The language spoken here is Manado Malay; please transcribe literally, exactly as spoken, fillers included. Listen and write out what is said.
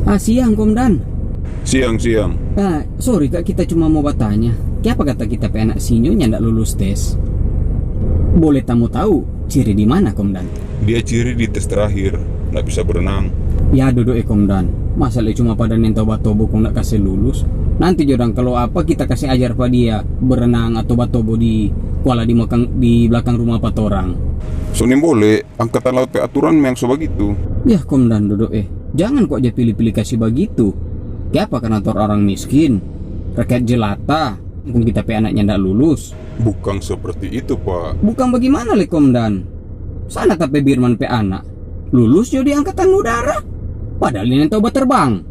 Ah, siang, Komandan. Siang-siang. Ah, sorry, Kak, kita cuma mau batanya. Kiapa kata kita pe anak sinyo nyanda lulus tes? Boleh tamu tahu ciri di mana, Komandan? Dia ciri di tes terakhir, ndak bisa berenang. Ya, dodo e, Komandan. Masa le cuma pada nentau batobo kong ndak kase lulus? Nanti jo dang, kalau apa kita kase ajar pa dia berenang atau batobo di kuala di makang, di belakang rumah pa torang. So nimbole, angkatan laut pe aturan memang so bagitu. Yah, Komandan dodo e, jangan kwa ja pili-pili kasi bagitu. Kiapa karna torang orang miskin, rakyat jelata, kong kita pe anak nyanda lulus? Bukang seperti itu, Pak. Bukang bagimana le, Komandan? Sana ta pe birman pe anak lulus jo di angkatan udara, padahal dia nentau baterbang.